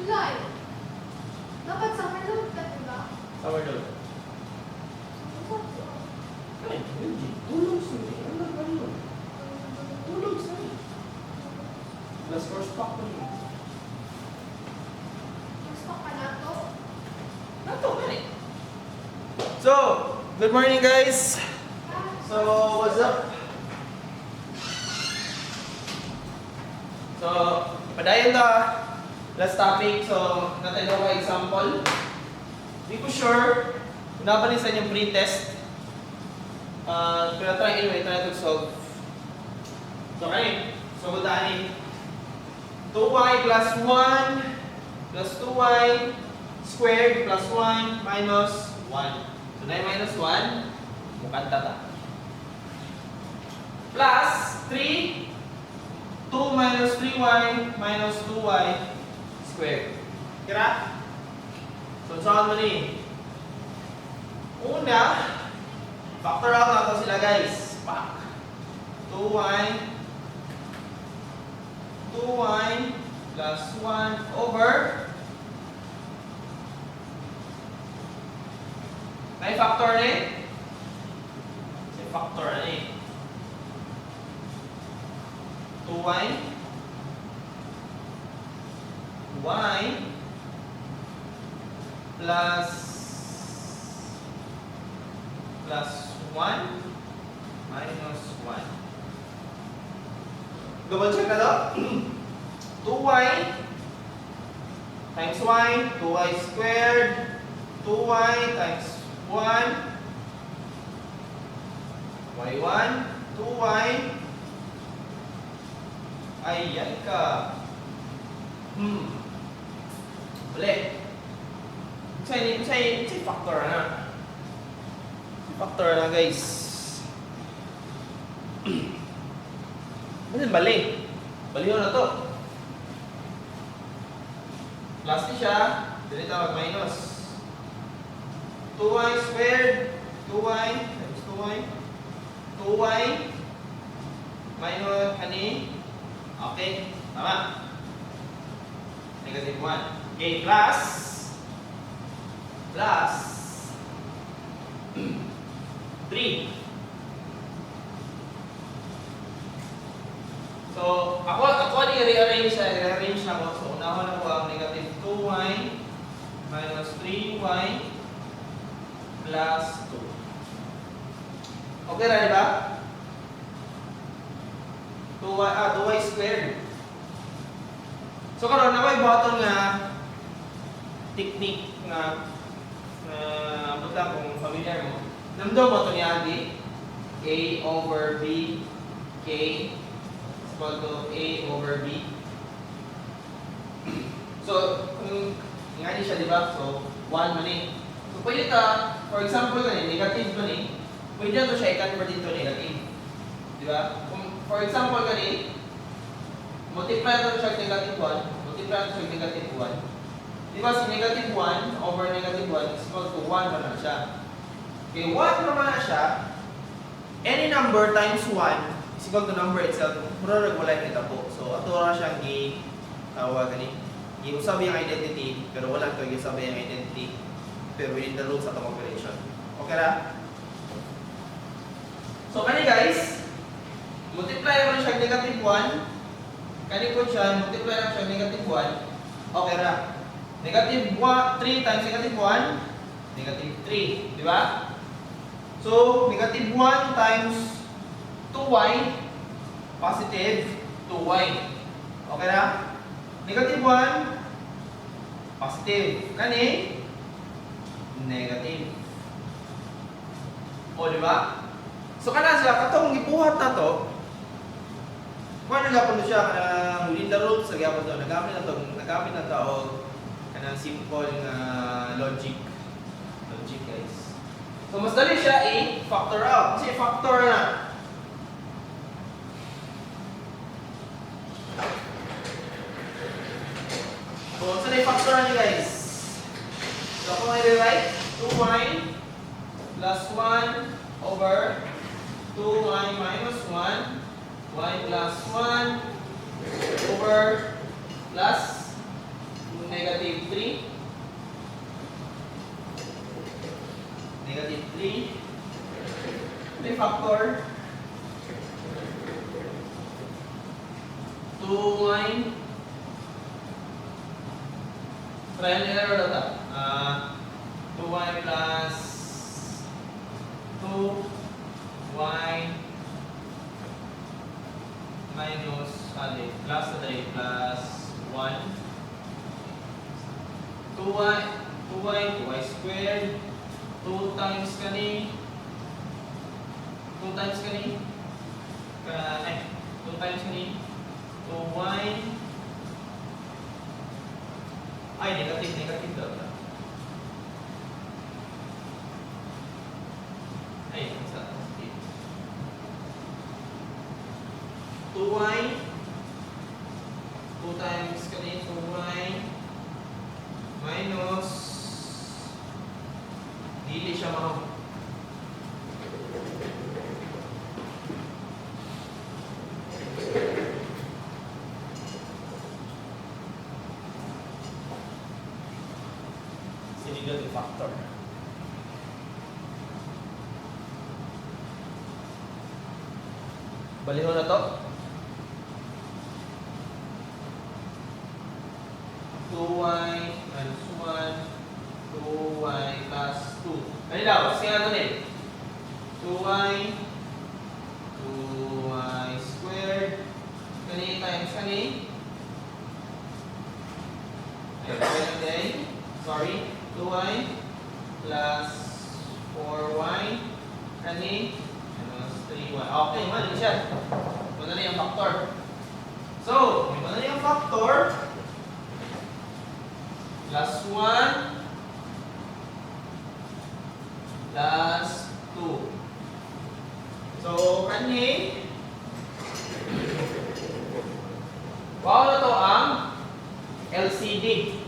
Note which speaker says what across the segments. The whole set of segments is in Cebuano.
Speaker 1: July. Dapat summer load ka, diba?
Speaker 2: Summer load. Ay, hindi. Tulog sa eh. Ano ba yun? Tulog sa eh. Plus course pack ko yun.
Speaker 1: Gusto ka na to?
Speaker 2: Nato, gani. So, good morning, guys. So, what's up? So, padayon ta last topic. So, natay ko example. Di ko sure kung nabalik sa inyong pre-test. Pero try anyway, try to solve. So, okay. So, ni 2y plus 1 plus 2y squared plus 1 minus 1. So, 9 minus 1, mukanta ta. Plus 3, 2 minus 3y minus 2y squared. Kira? So, saan mo ni? Una, factor out na to sila, guys. Pak. 2y 2y plus 1 over may factor ni? Si factor ni 2y y plus 1 minus 1. Double check na to. 2y times y, 2y squared, 2y times 1, y1, 2y, ayan ka. Uli. Say factor na. Say factor na, guys. Ano bali? Baliw na to. Plus ni siya, dili ta mag-minus. 2y squared, 2y times 2y, 2y minus kani. Okay, tama. Negative 1. Okay, plus 3. So, ako ni rearrange siya, rearrange na ko. So, unahon ako ang negative 2y minus 3y plus 2. Okay ra, di ba? 2y, 2y squared. So, karon ako button nga technique nga na ambot lang kung familiar mo. Namdo mo to ni Adi. A over B K is equal to A over B. So, kung nga ni siya, di ba? So, 1 man eh. So, pwede ta, for example, kani, negative man eh. Pwede na to siya i-convert into negative. Di ba? Kung, for example, kani, multiply na to siya negative 1, multiply na to siya negative 1. Di ba si negative 1 over negative 1 is equal to 1 man na siya. Okay, 1 naman na siya, any number times 1 is equal to number itself. Mura rag wala yung itabo. So, ato ra siyang gi tawag gani. Giusab yung identity, pero wala to giusab yung identity. Pero within the rules atong operation. Okay ra? So, kani guys, multiply mo siya negative 1. Kani po siya, multiply lang siya negative 1. Okay ra. Negative 1, 3 times negative 1, negative 3. Di ba? So, negative 1 times 2y, positive 2y. Okay na? Negative 1, positive. Kani, negative. O, di ba? So, kana siya, katong gibuhat na to, kuha na gapon siya, kanang within the rules, sa gyapon to, nagamit na to, og kanang simple nga logic. Logic, guys. So, mas dali siya i-factor out. Kasi factor na. So, saan i-factor na niyo, guys? So, ako nga i-rewrite, 2y plus 1 over 2y minus 1, y plus 1 over plus Negative 3. Negative 3. May factor. 2y. Trial and error na ta. 2y plus 2y minus, di, plus na dali, plus 1. 2y, 2y, 2y squared, 2 times kani, 2 times kani, ka, ay, 2 times kani, 2y, ay, negative, negative daw ta. Ay, sa positive. 2y, 2 times kani, 2y, minus, dili siya mga negative factor. Balihon na to. 2y minus 1, 2y plus 2. Ano daw? Sige na ito eh. 2y, 2y squared, kani times kani. Ayun, okay, sorry, 2y plus 4y, kani, minus 3y. Okay, mali siya. Muna na yung factor. So, muna na yung factor. Plus 1 plus 2. So, kani, wow na to ang LCD.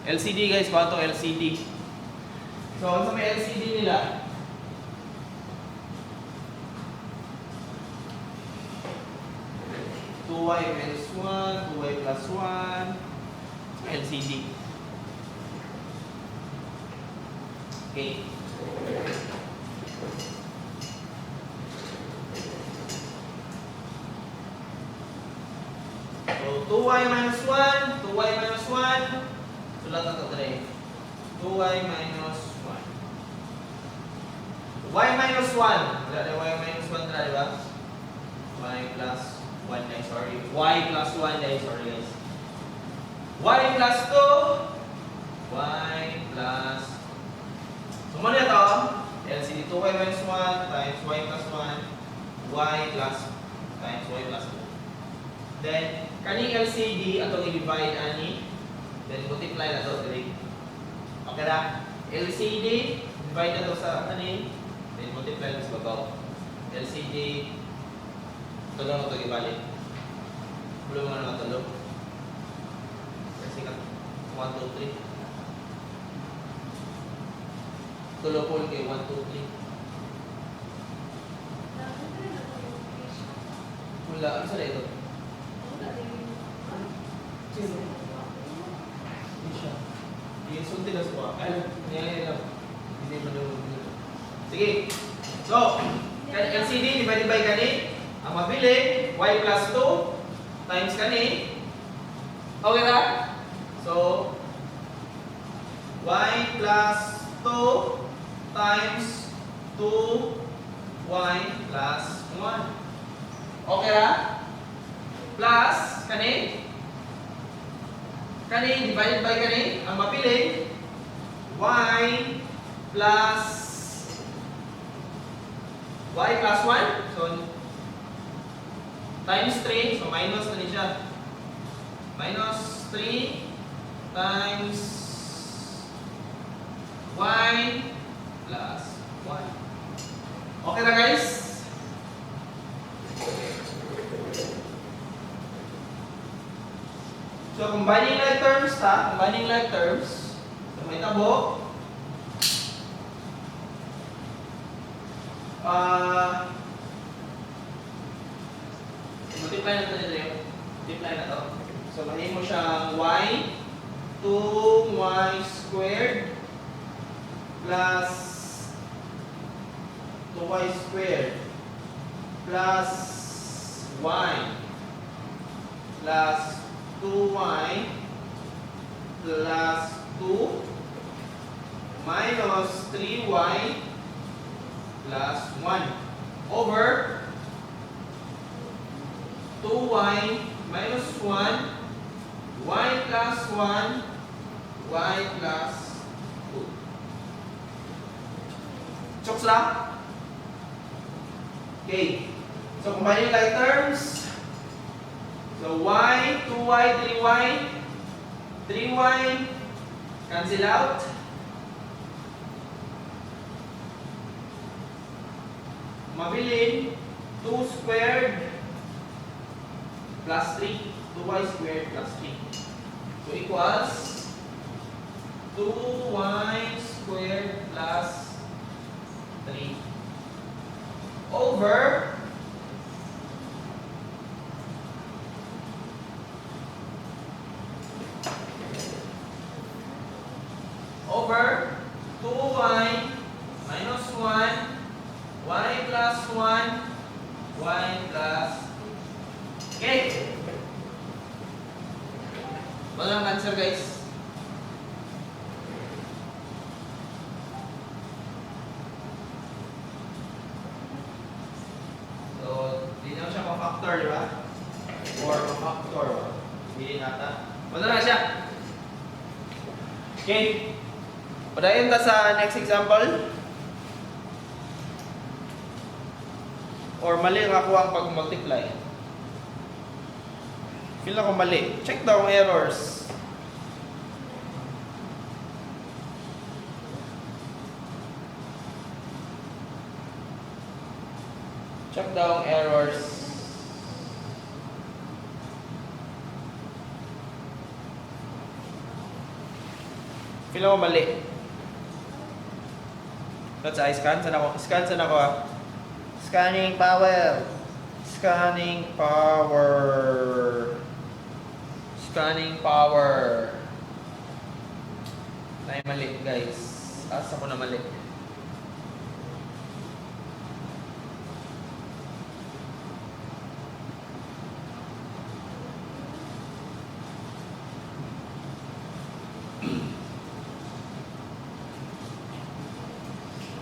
Speaker 2: LCD guys, wow to LCD. So, ano sa may LCD nila? 2y minus 1, 2y plus 1, LCD. Okay. So, 2y minus 1, 2y minus 1, sulat na ito, Dre. 2y minus 1. Y minus 1. Wala na y minus 1 na, di ba? Y plus 1 guys, sorry. Y plus 1 guys, sorry guys. Y plus 2. Y plus. So, muna ito. LCD 2y minus 1 times y plus 1, y plus times y plus 2. Then, kaning LCD, atong i-divide ani, then multiply na to, dili. Okay ra? LCD, divide na to sa kaning, then multiply na sa babaw. LCD, tulo na ito ibalik. Tulo mga na tulo. Kasi ka, 1, 2, 3. Tulo po kay 1, 2, 3. Wala, ano sa ito? Sino? Hindi siya. Hindi, sulti na sa ay, hindi lang. Hindi mo na. Sige. So, LCD divided by kani, ang mabili, y plus 2 times kani. Okay na? So, y plus 2 times 2y plus 1. Okay ra? Plus, kani? Kani divided by kani, ang mapili, y plus y plus 1. So, times 3. So, minus na ni siya. Minus 3 times y plus 1. Okay na, guys? So, combining like terms ta, combining like terms. So, may tabo. Multiply na ito nito. Multiply na to. So, mahimo siyang y 2y squared plus 2y squared plus y plus 2y plus 2 minus 3y plus 1 over 2y minus 1 y plus 1 y plus 2. Chokes ra? Okay. So, combining like terms. So, y, 2y, 3y, 3y, cancel out. Mabilin, 2 squared plus 3, 2y squared plus 3. So, equals 2y squared plus 3 over 2y minus 1 y plus 1 y plus 2. Okay. Wala ang answer, guys. So, di na siya ma-factor, di ba? Or ma-factor. Hindi nata. Wala na siya. Okay. Padayon ta sa next example. Or mali nga ako ang pag-multiply. Feel ako mali. Check daw ang errors. Check daw ang errors. Feel ako mali. Let's I scan sa ako. Scan sa ako ah. Scanning power. Scanning power. Scanning power. Nay mali, guys. Asa ko na mali.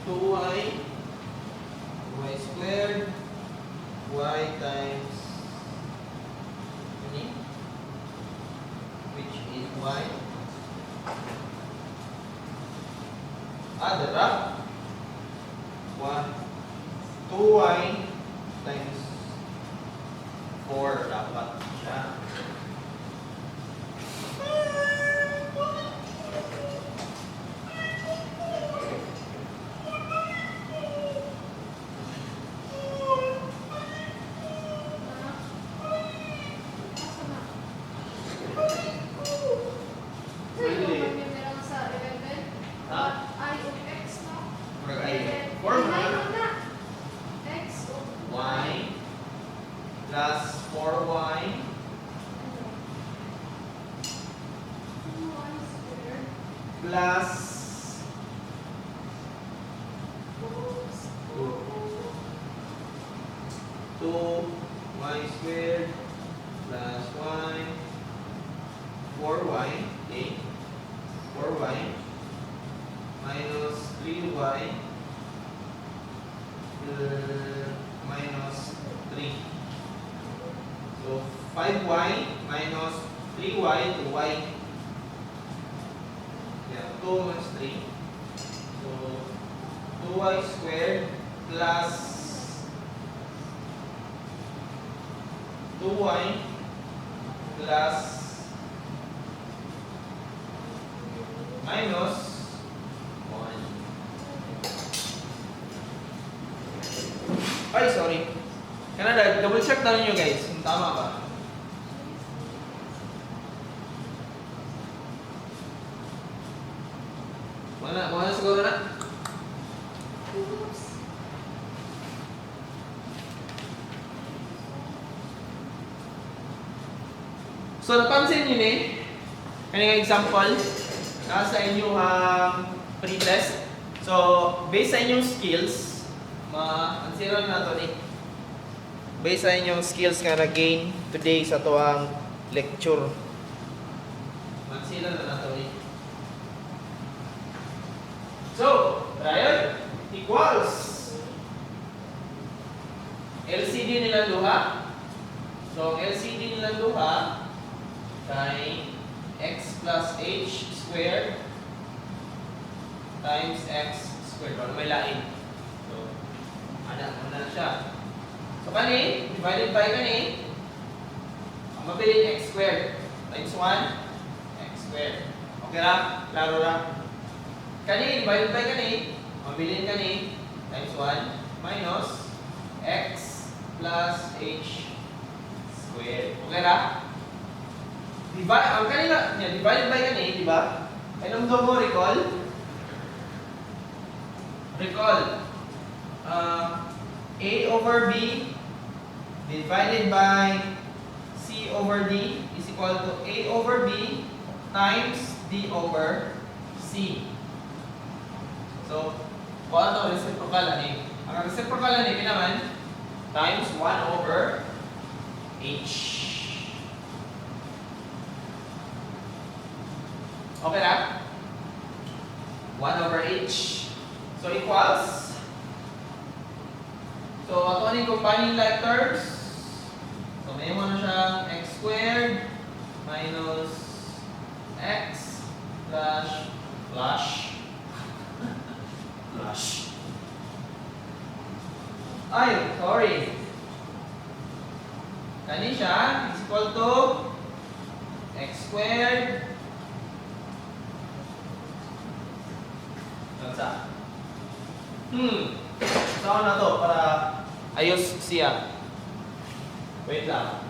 Speaker 2: 2y y squared y times ano, which is y dara 1 2y times 4 dapat siya.
Speaker 1: Asa na? Sir,
Speaker 2: Mali.
Speaker 1: yung meron sa 11?
Speaker 2: Ha?
Speaker 1: I of X, no?
Speaker 2: Murag ay 4
Speaker 1: Ay,
Speaker 2: man
Speaker 1: nine na. X of
Speaker 2: y plus 4y
Speaker 1: 2y squared.
Speaker 2: Plus
Speaker 1: Oops.
Speaker 2: 2y squared plus y 4y, okay, 4y minus 3y minus 3. So 5y minus 3y, 2y. Yeah, 2 minus 3. So 2y squared plus 2y plus minus 1. Ay, sorry. Canada, double check na ninyo, guys, kung tama ba. Wala, wala siguro na.
Speaker 1: Oops.
Speaker 2: So, napansin niyo ni, Kani example, nasa inyong pre-test. So, based sa inyong skills, ma-answeran na to ni. Based sa inyong skills nga na-gain today sa tuang lecture. Ma-answeran na nato ni. So, Ryan, equals LCD nilang duha. So, ang LCD nilang duha kay x plus h squared times x squared. Wala may lain. So, ana, ana siya. So, kani, divided by kani, ang mabilin x squared times 1, x squared. Okay ra? Klaro ra? Kani, divided by kani, mabilin kani, times 1, minus x plus h squared. Okay ra? Divide, ang kanina, niya, divided by kani, di ba? Anong mo recall? Recall. A over B divided by C over D is equal to A over B times D over C. So, kung ano reciprocal ani? Ang reciprocal ani naman times 1 over H. Okay na? 1 over H. So equals. So ato ni combining like terms. So may mo na siyang x squared minus x plus plus plus. Ay, sorry. Kani siya is equal to x squared. Sa? Saan na to para ayos siya? Wait lang.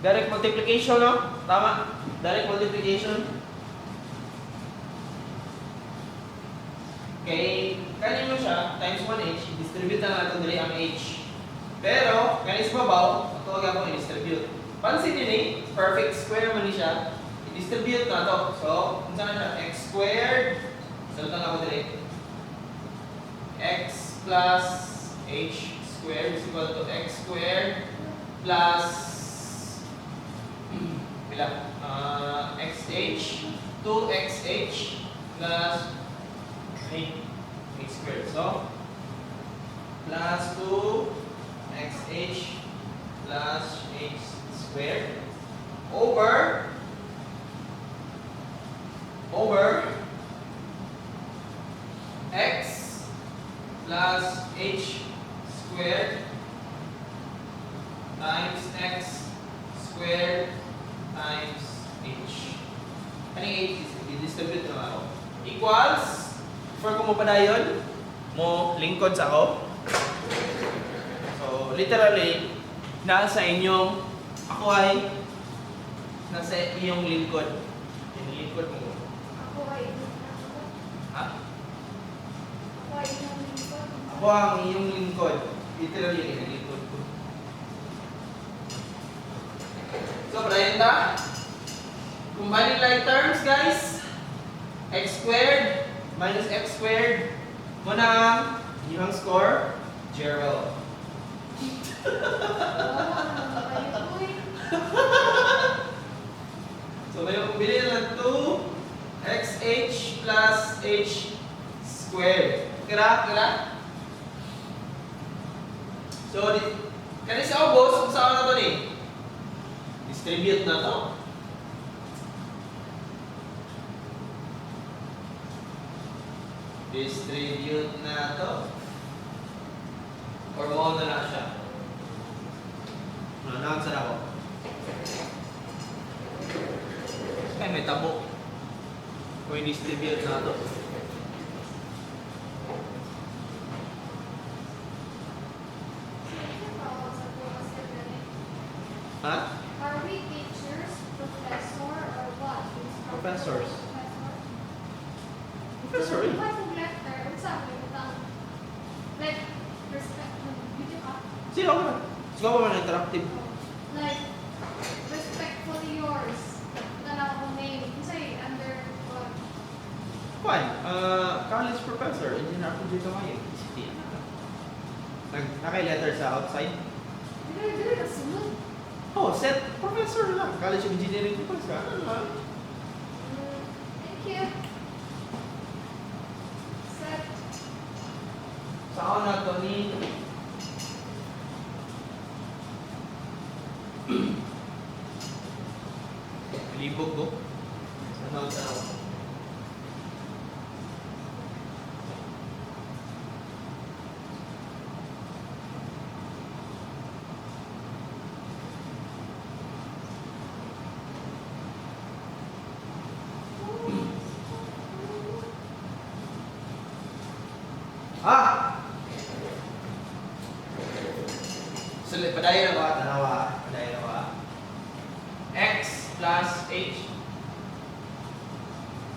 Speaker 2: Direct multiplication, no? Tama? Direct multiplication. Okay, kani mo siya, times 1h, distribute na natin diri ang h. Pero, kani sa babaw, ito agad akong i-distribute. Pansin niyo ni, perfect square man ni siya, i-distribute na to. So, kung saan na siya, x squared, salutan ako diri. X plus h squared is equal to x squared plus pila? XH, 2xh plus 8 h squared. So, plus 2xh plus h squared over x plus h squared times x squared times h. Kaning h is i-distribute na ako. Equals, before ko mo padayon, mo lingkod sa ako. So, literally, nasa inyong, ako ay nasa iyong lingkod. Yung lingkod mo.
Speaker 1: Ako ay ako.
Speaker 2: Ha?
Speaker 1: Ako ay inyong lingkod.
Speaker 2: Ako ang iyong lingkod. Literally, yung lingkod ko. So, padayon ta. Combining like terms, guys. X squared minus x squared. Muna ang iyong score, 0.
Speaker 1: Oh, kayo, uy.
Speaker 2: So, may bili na 2 xh plus h squared. Kira? Kira? So, di, kani sa ubos, kung saan na to ni? Distribute na to. Distribute na to. Or mo na na siya. Ano, sa ako? Ay, may tabo. Kung i-distribute na to.
Speaker 1: Sino tawag sa bukas sa ganit?
Speaker 2: Ha?
Speaker 1: Are we teachers, professor, or what? Instructor,
Speaker 2: Professors.
Speaker 1: Professor?
Speaker 2: Professor, eh.
Speaker 1: Why kung letter? Unsa man yung like, respect, video ka?
Speaker 2: Sino ako na? Sino ko man interactive?
Speaker 1: Like, respectfully yours. Tanaw ko name. Unsay under what?
Speaker 2: Fine. College professor, Engineer Ako J. Tamayo, PCT. Ano ka? Naka-letter sa outside?
Speaker 1: Dili, dili, nasunod.
Speaker 2: Oh, set professor lang. College of Engineering professor. Ano naman?
Speaker 1: Thank you. Set.
Speaker 2: Sa ako na to ni... Libog ko. Ano sa ako? Ah! So, padayon na ba? Tanawa. Padayon na ba? X plus H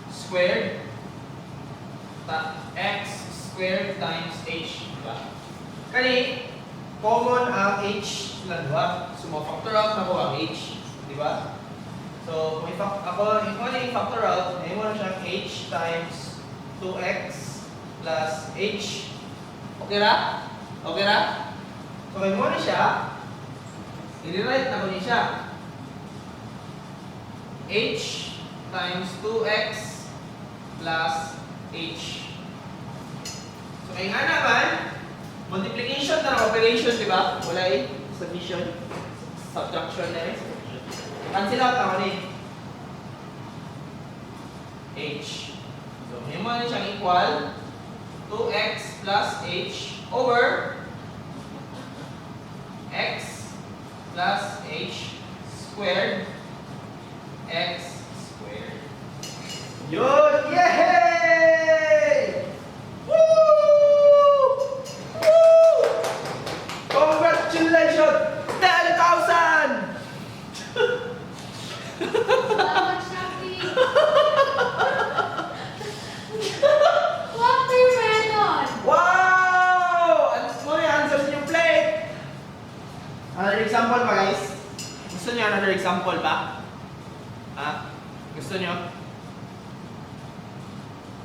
Speaker 2: squared ta x squared times h, di ba? Kani, common ang h lang, di ba? So, ma-factor out na ko ang h, di ba? So, kung ako, kung ano yung factor out, ngayon mo na siyang h times 2x plus h. Okay ra? Okay ra? So, kay mo na siya, i-rewrite na ko niya siya. H times 2x plus h. So, kaya nga naman, multiplication na ng operation, di ba? Wala eh. Submission. Subtraction na eh. Cancel out ako ni h. So, may mo na siyang equal 2x plus h over x plus h squared x squared. Yun! Yay! Woo! Woo! Congratulations! 10,000!
Speaker 1: Salamat, Shopee. Watermelon!
Speaker 2: Wow! Ano mo yung answer sa inyong plate? Another example pa, guys? Gusto niyo another example pa? Ha? Gusto niyo?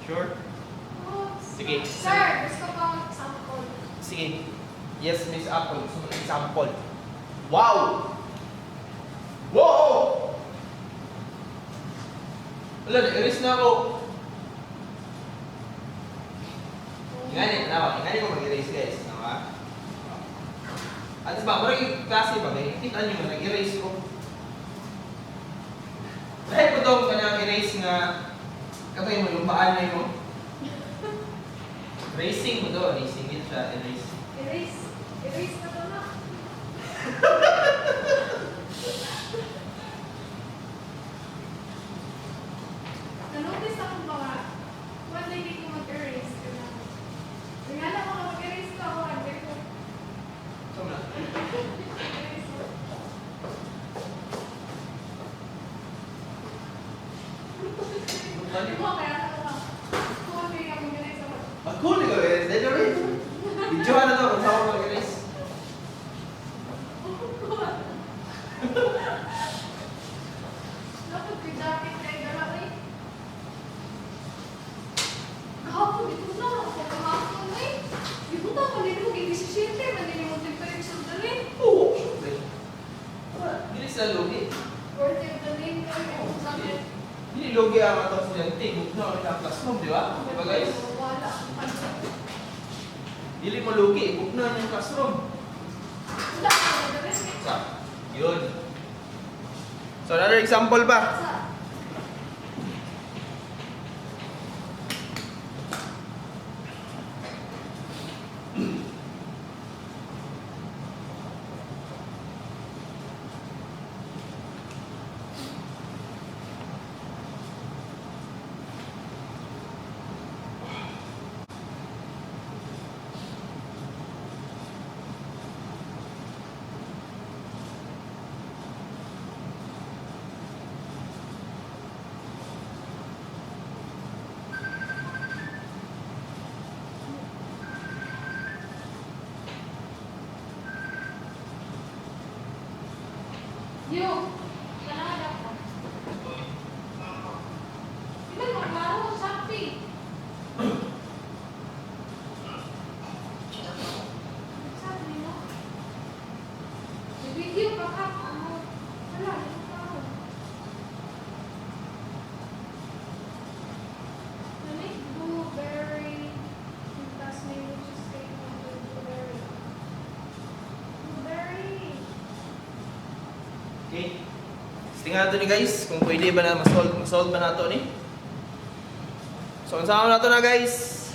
Speaker 2: Sure?
Speaker 1: Oops.
Speaker 2: Sige.
Speaker 1: Sir, gusto ko ang example.
Speaker 2: Sige. Yes, Miss Apple. Gusto mo ng example. Wow! Wow! Wala, na-erase na ako. Ingani, tanawa. Ingani ko mag-erase, guys. Tama? At ba, murag yung klase ba, guys? Kita nyo, nag-erase ko. Dahil ko itong kanyang erase nga, katay mo, lumbaan na yun. Racing mo do, racing yun siya, erase.
Speaker 1: Erase. Erase na to na. Na-notice ako mga one day ko mag-erase ka na. Tingala ko nga mag-erase ka ako, under ko.
Speaker 2: So, na.
Speaker 1: Erase ko. Hindi mo kaya ako ka. Kung hindi ka mag-erase ako.
Speaker 2: Ang cool ko, eh. Dahil rin. Videohan na to kung saan ako mag-erase.
Speaker 1: Dapat may jacket kayo dala, eh. Kahapon, ito na ako. Kahapon, eh. Ibuta ko nito, kay 17, man din yung temperature dali.
Speaker 2: Oo, syempre. Wala, dili sila lugi.
Speaker 1: Worth it the name ko yung jacket.
Speaker 2: Dili lugi ang atong estudyante. Bugnaw ang ilang classroom, di ba? Di ba, guys?
Speaker 1: Wala.
Speaker 2: Dili mo lugi, bugnaw ang classroom.
Speaker 1: Wala ako dali.
Speaker 2: Sa, yun. So, another example ba?
Speaker 1: Sa, You! Kanada ka. Di ba maklaro? Shopee. Sabi mo? May video pa ka. Ano? Wala, di ko klaro. Lamig blueberry. Tapos may cheesecake na blueberry. Blueberry.
Speaker 2: Okay. Tingnan nato ni guys kung pwede ba na ma-solve ba nato ni. So unsa nato na, guys?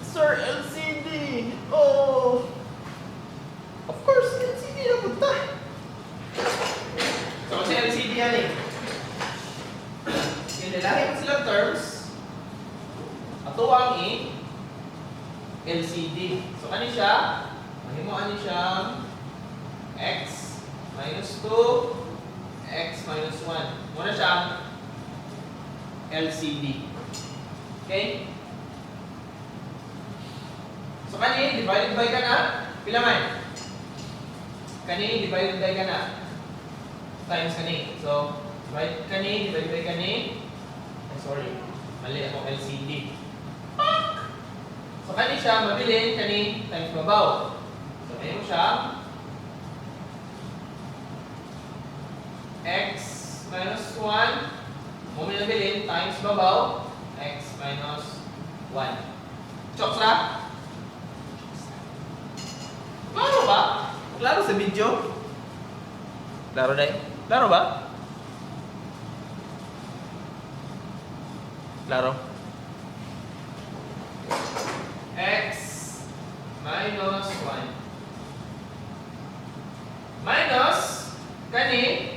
Speaker 2: Sir LCD. Oh. Of course, LCD na punta. So kasi LCD yan eh. Yung lalaki pa silang terms. Ato ang i LCD. So ano siya? Mahimo ani siyang x minus 2, x minus 1. Muna siya LCD. Okay? So, kani, divided by ka na. Pila man? Kani, divided by ka na. Times kani. So, divide kani, divided by kani. Ay, sorry. Mali akong LCD. Pak! So, kani siya, mabilin, kani, times babaw. So, ayun siya. X minus 1, mo may nabilin, times babaw, x minus 1. Chokes ra? Klaro ba? Klaro sa video? Klaro na eh. Klaro ba? Klaro. X minus 1 minus kani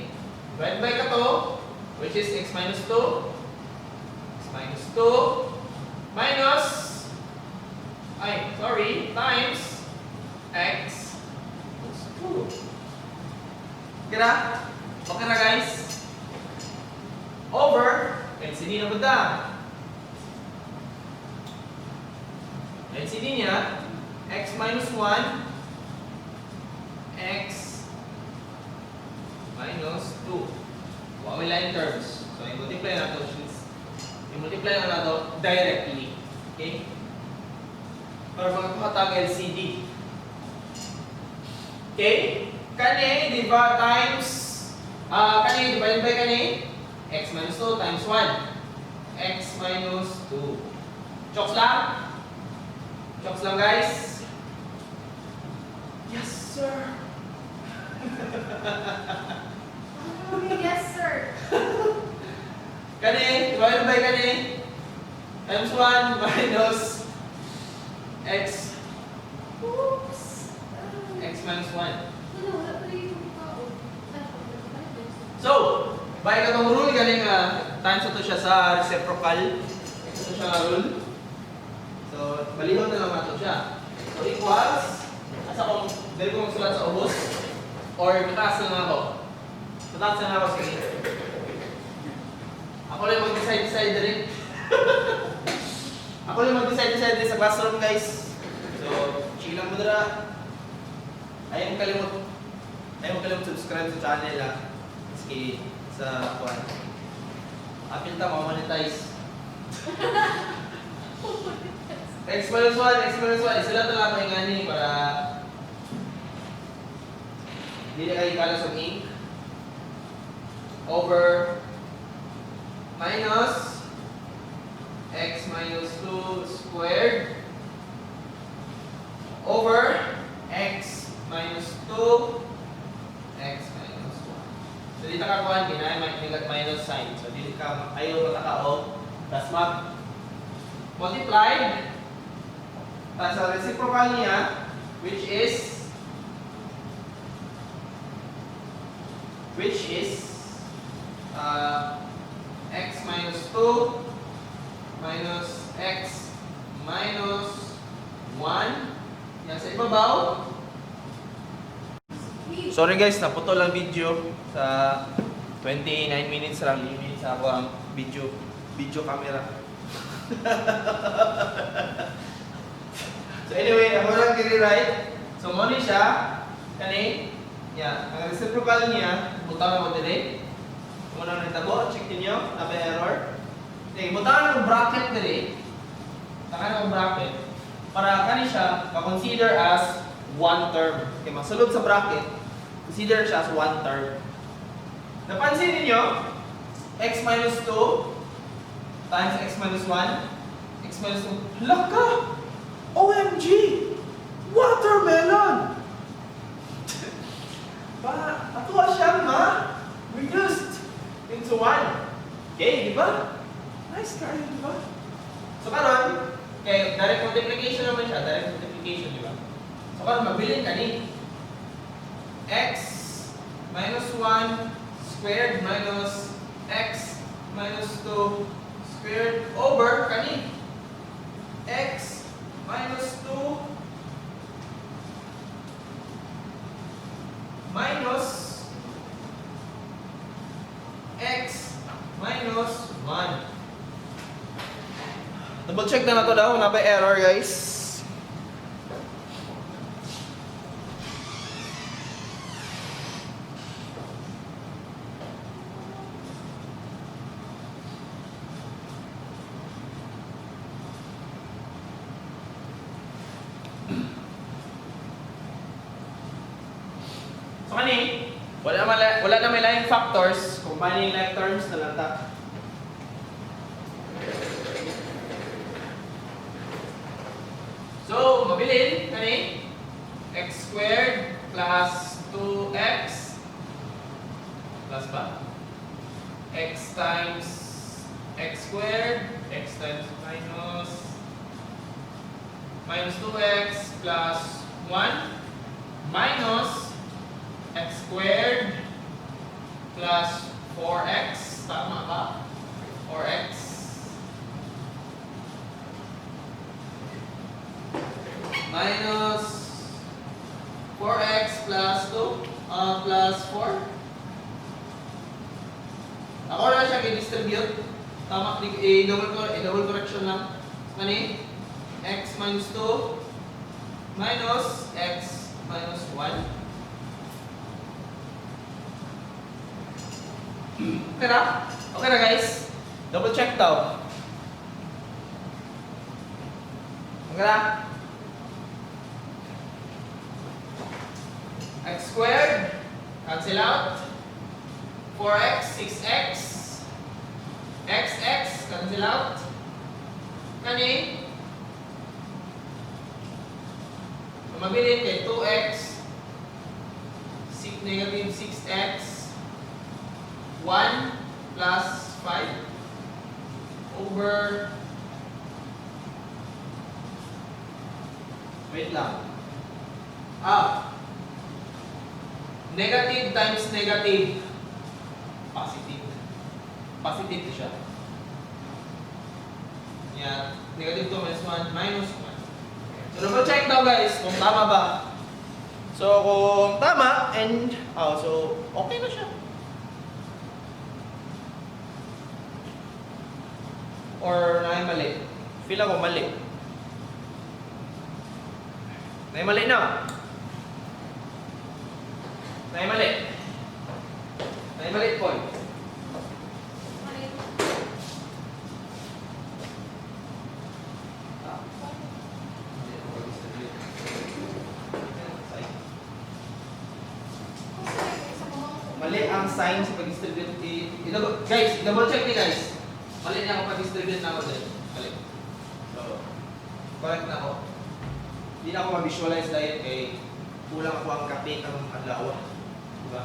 Speaker 2: divided by kato, which is x minus 2, x minus 2 minus, ay, sorry, times x plus 2. Kira? Okay na, guys? Over LCD na punta. LCD niya, x minus 1, x minus 2. Wa may line terms. So, i-multiply na to. I-multiply na nato directly. Okay? Para makakuha tayong LCD. Okay? Kani, di ba, times, kani, divided by kani, x minus 2 times 1. X minus 2. Chokes lang? Chokes lang, guys? Yes, sir.
Speaker 1: Yes, sir.
Speaker 2: Kani, divided by kani, times 1 minus x,
Speaker 1: Oops.
Speaker 2: X minus 1.
Speaker 1: Wala, wala pala yung tao.
Speaker 2: So, by katong rule galing nga, times ito siya sa reciprocal. Ito siya nga rule. So, balihon na lang nato siya. So, equals, asa kong, dali ko magsulat sa ubos, or mataas na lang ako. Mataas na lang ako, sige. Ako lang mag-decide-decide rin. Ako lang mag-decide-decide din sa classroom, guys. So, chill lang mo dira. Ayaw kalimot subscribe sa channel ah. Maski sa kuan. Apil ta ma-monetize. X minus 1, x minus 1. Isa lang na lang ngani para hindi na kayo kalas og ink. Over minus x minus 2 squared over x minus 2 x minus 1. So dito ka kuhan, ginay may minus sign. So dito ka ayaw ka o tas mag multiplied tas sa reciprocal niya, which is x minus 2 minus x minus 1 yan sa ibabaw. Sorry guys, naputol ang video sa 29 minutes lang limit sa ako ang video video camera. So anyway, ako lang giri-write. So mo ni siya kani Yeah, ang reciprocal niya, butang ako dire. Kung ano nitabo, check niyo, na may error. Okay, butang ng bracket dire. Butang ng bracket para kani siya ma-consider as one term. Okay, masulod sa bracket, consider siya as one term. Napansin niyo, x minus 2 times x minus 1, x minus 2. Hala ka! OMG! Watermelon! Ba, ato siya ma reduced into 1. Okay, di ba? Nice kayo, di ba? So karon, kay direct multiplication naman siya, direct multiplication, di ba? So karon mabilin ka ni x minus 1 squared minus x minus 2 squared over kani x minus 2 minus x minus 1. Double check na na to daw, wala ba error, guys? So kani, wala na may laing factors, combining like terms na lang ta. So, mabilin kani x squared plus 2x plus ba? X times x squared, x times minus minus 2x plus 1 minus x squared plus 4x. Tama ba? 4x minus 4x plus 2 plus 4. Ako na siya i-distribute. Tama, i-double correction lang. Mani, x minus 2 minus x minus 1. Okay na? Okay na, guys? Double check daw. Okay na? X squared, cancel out. 4x, 6x, x, x, cancel out. Kani, mabilin kay 2x, 6, negative 6x, 1 plus 5 over, wait lang. Ah, negative times negative, positive. Positive to siya. Yeah, negative 2 minus 1, minus 1. So, double check daw, guys, kung tama ba. So, kung tama, and, oh, so, okay na siya. Or naay mali. Feel ako mali. Naay mali na. Naay mali. Naay mali po.
Speaker 1: Mali.
Speaker 2: Ah. Hindi ako pag-distribute. Sign. Mali ang sign sa pag-distribute. Guys, double check ni guys. Mali na ako pag-distribute na ako din. Mali. So, correct na ako. Hindi na ako ma-visualize dahil kay kulang ako ang kape karong adlaw. Diba?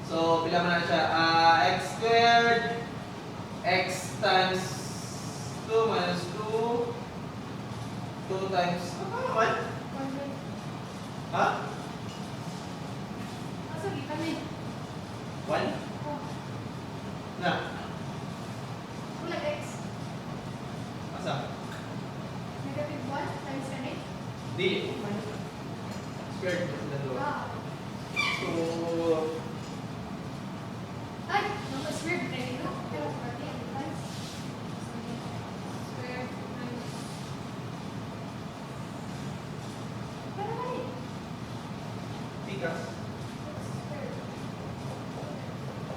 Speaker 2: So, pila man na siya? Ah, x squared x times 2 minus 2 2 times, ano naman? Ha?
Speaker 1: Asa gikan ni?
Speaker 2: 1?
Speaker 1: Oh,
Speaker 2: Na?
Speaker 1: wala x.
Speaker 2: Asa?
Speaker 1: Negative 1 times kani?
Speaker 2: Di. Squared. Dalawa.
Speaker 1: Ah.
Speaker 2: So,
Speaker 1: Ay, no, squared na no? Pero pati ang times. Squared minus. Pero mali.
Speaker 2: Pikas.
Speaker 1: X squared.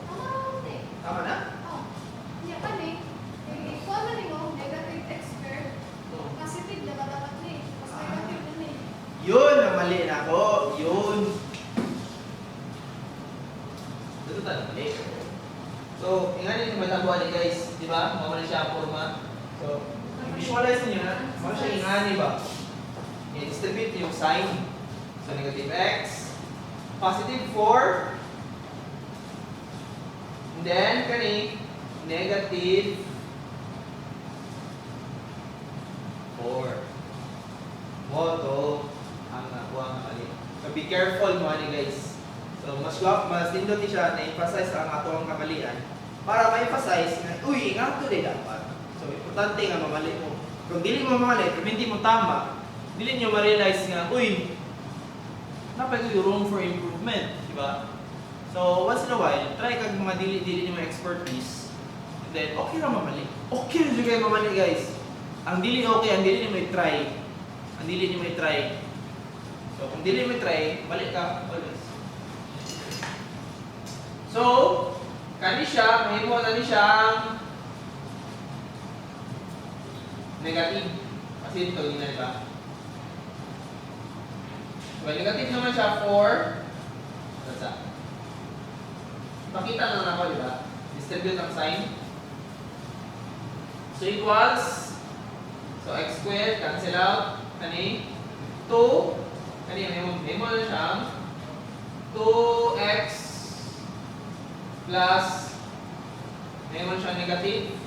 Speaker 1: Tama raw eh.
Speaker 2: Tama na?
Speaker 1: Oh. Niya ka ni. Eh, ikuha na ni mo, negative x squared.
Speaker 2: Oo.
Speaker 1: Positive na ba dapat ni? Mas negative na ni.
Speaker 2: Yun, ang mali na ako. Yun. Dito tayo mali. So, ingani yung matabuan ni guys, di ba? Mawala siya ang forma. So, i-visualize niyo na. Mawala siya ingani ba? I-distribute yung sign. So, negative x, positive 4, and then, kani, negative 4. Mo to ang nakuha nga mali. So be careful mo ani guys. So mas guwap, mas nindot ni siya na emphasize ang ato ang kamalian para ma-emphasize nga uy nga to di dapat. So importante nga mamali mo. Kung dili mo mamali, kung hindi mo tama, dili niyo ma-realize nga uy napay ko room for improvement, di ba? So once in a while, try kag mga dili-dili nimo expertise. And then okay ra mamali. Okay ra jud kayo mamali guys. Ang dili okay, ang dili nimo i-try. Ang dili nimo i-try. So kung dili mo i-try, balik ka always. So, kani siya, mahimo na ni siyang negative. Kasi ito, hindi na, di ba? So, negative naman siya for basta. Pakita na lang ako, di ba? Distribute ang sign. So, equals, so x squared, cancel out, kani, 2, kani, may mo na siyang 2x plus, may mo siyang negative,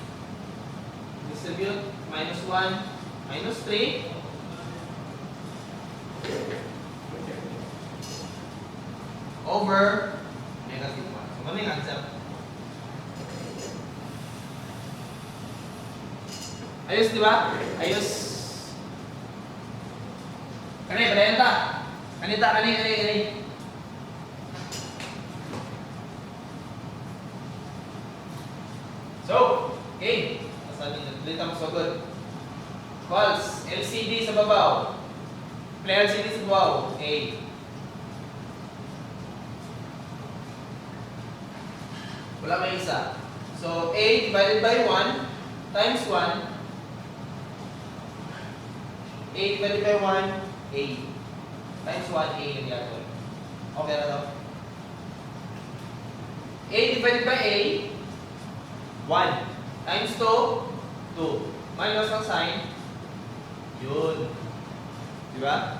Speaker 2: distribute, minus 1, minus 3, over negative 1. So, ano yung answer? Ayos, di ba? Ayos. Kani, padayon ta. Kani ta, kani, kani, kani. So, okay. Asan yung naglit ang sugod? False. LCD sa babaw. Play LCD sa babaw. A. Wala may isa. So, A divided by 1 times 1. A divided by 1, A. Times 1, A yung gyapon. Okay na to? A divided by A, 1. Times 2, 2. Minus ang sign, yun. Di ba?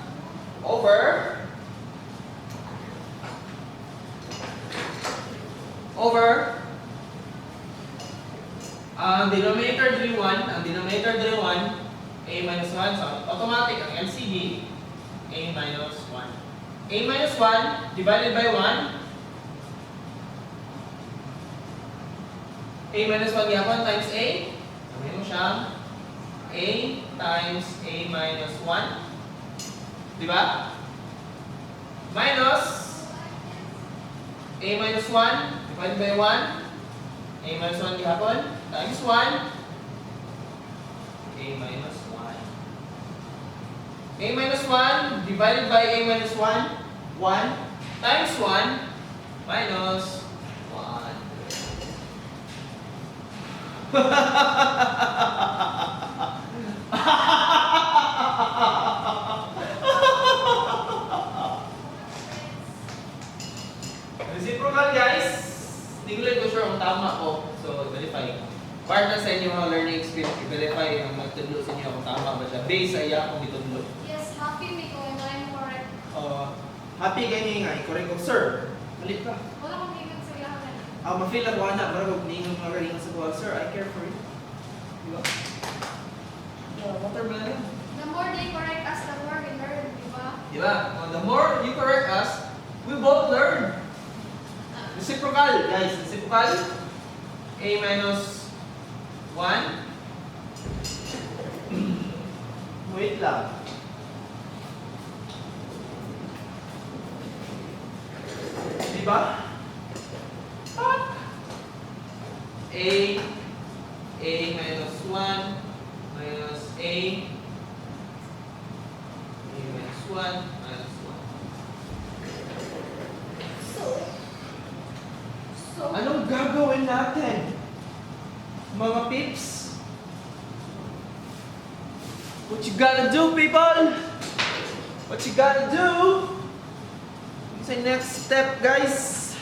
Speaker 2: Over, over, ang denominator 3, 1, ang denominator 3, 1, A minus 1, so automatic ang LCD, A minus 1. A minus 1 divided by 1, A minus 1 gyapon times A, sabihin mo siyang A times A minus 1, di ba? Minus A minus 1 divided by 1, A minus 1 gihapon times 1, A minus 1. A minus 1 divided by A minus 1, 1 times 1 minus 1. Reciprocal guys, hindi ko lang ko sure kung tama ko. So, verify. Part na sa inyo mga learning experience, i-verify ang magtudlo sa inyo kung tama ba siya. Based sa iya kung gitudlo.
Speaker 1: Yes, happy me kung I'm correct.
Speaker 2: Happy gani nga, i-correct ko, sir. Mali ka.
Speaker 1: Wala akong ingat sa iya ka.
Speaker 2: Ah, ma-feel ako ana, marag og ningon mga galingon sa buwan, sir, I care for you. Di ba? Yeah, watermelon.
Speaker 1: The more they correct us, the more we learn, di ba?
Speaker 2: Di ba? Oh, the more you correct us, we both learn. Reciprocal, guys. Reciprocal. A minus 1. Wait lang. Di ba? Pak! A minus 1 minus A minus 1 minus 1.
Speaker 1: So,
Speaker 2: Anong gagawin natin? Mga peeps? What you gonna do, people? What you gonna do? What's the next step, guys?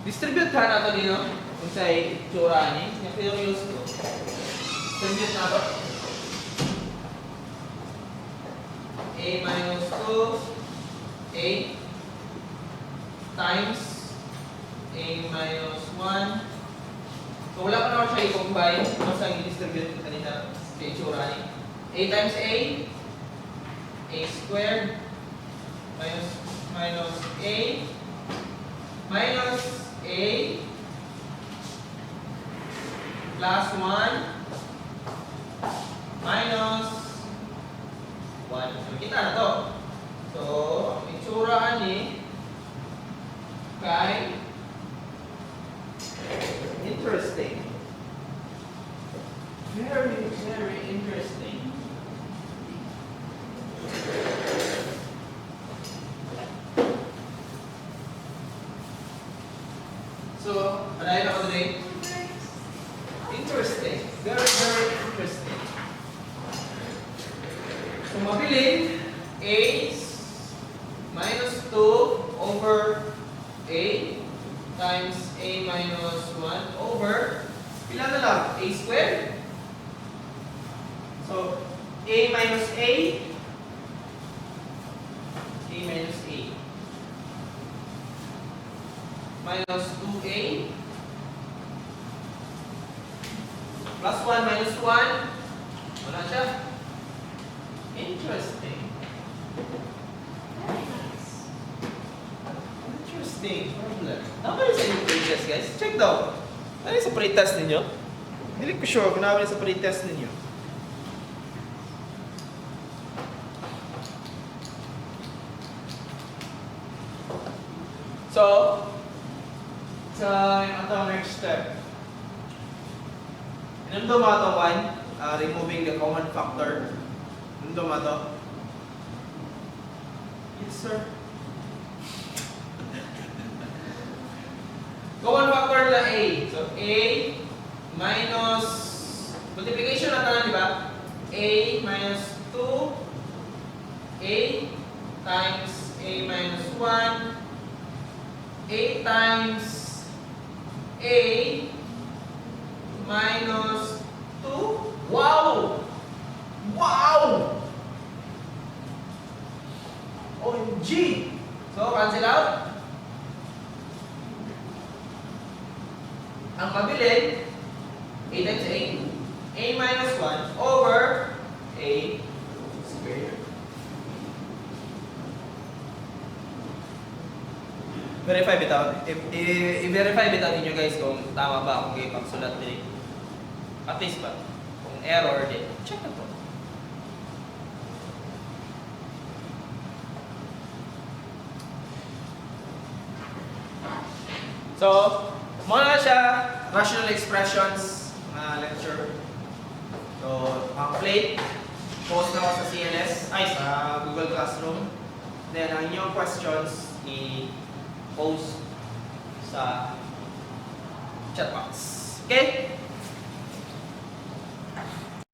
Speaker 2: Distribute ha nato dito kung sa itsura ni. Yung curious ko. Distribute na to. A minus 2 A times A minus 1. So wala pa naman siya i-combine. Basta ang i-distribute ko kanina sa itsura ni. A times A squared minus minus A minus A plus 1 minus 1. So, kita na to. So, ang itsura ani kay interesting. Very, very interesting. So, padayon ako today. Interesting. Very, very interesting. So, mabilin, A minus 2 over A times A minus 1 over, pila na lang? A squared? So, A minus A minus A minus 2A plus 1 minus 1, wala siya. Interesting.
Speaker 1: Very nice.
Speaker 2: Interesting problem. Tama yun sa inyong pretest, guys. Check daw. Ano yung sa pretest ninyo? Hindi ko sure kung naman sa pretest ninyo. So, sa atong next step. Inundom ato one, removing the common factor. Inundom ato. Yes, sir. Common factor na A. So, A minus, multiplication na tanan, di ba? A minus 2, A times A minus 1, A times A minus 2. Wow! Wow! OMG! So, cancel out. Ang mabilin, A times A, A minus 1 over A squared. Verify bitaw. I-verify bitaw ninyo, guys, kung tama ba akong gipagsulat diri. At least ba? Kung error din, check na to. So, mao na siya, rational expressions na lecture. So, ang plate, post na ako sa CLS, ay sa Google Classroom. Then, ang inyong questions, i-post sa chat box. Okay?